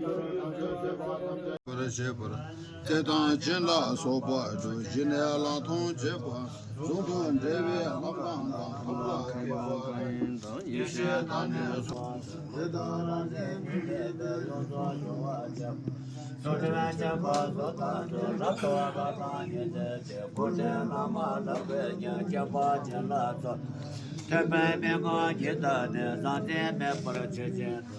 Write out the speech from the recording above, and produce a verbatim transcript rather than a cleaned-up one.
པར་བྱེད་པར། དེ་དང་སྦྱིན་ལ་སོགས་པ་སྒྲུབ་བཞིན་ནས་ལང་མཐོང་བྱེད་པ། གཟུགས་དང་འབྲེལ་བའི་ལམ་རིམ་དང་ཐབས་ལ་མཁས་པ། ཡེ་ཤེས་དང་ནི་གཟུགས། དེ་དག་རང་བཞིན་མི་གནས་པའི་ཡོངས་སུ་གྱུར་པ་ཆེན་པོ། སོ་ཐར་ཆེན་པོ་སོ་ཐར་དུ་རབ་ཏུ་བ་དང་ཉི་ཚེ་ཆེ་སྐུ་ཕྲེང་བླ་མ་རབ་རྒྱས་ཀྱང་སྐྱེ་བ་ཅན་ལ་སོགས། ཐོས་པའི་སྨན་ཁང་གྱི་བདག་ནི་སངས་རྒྱས་མེད་པར་ཆོས་ཅན།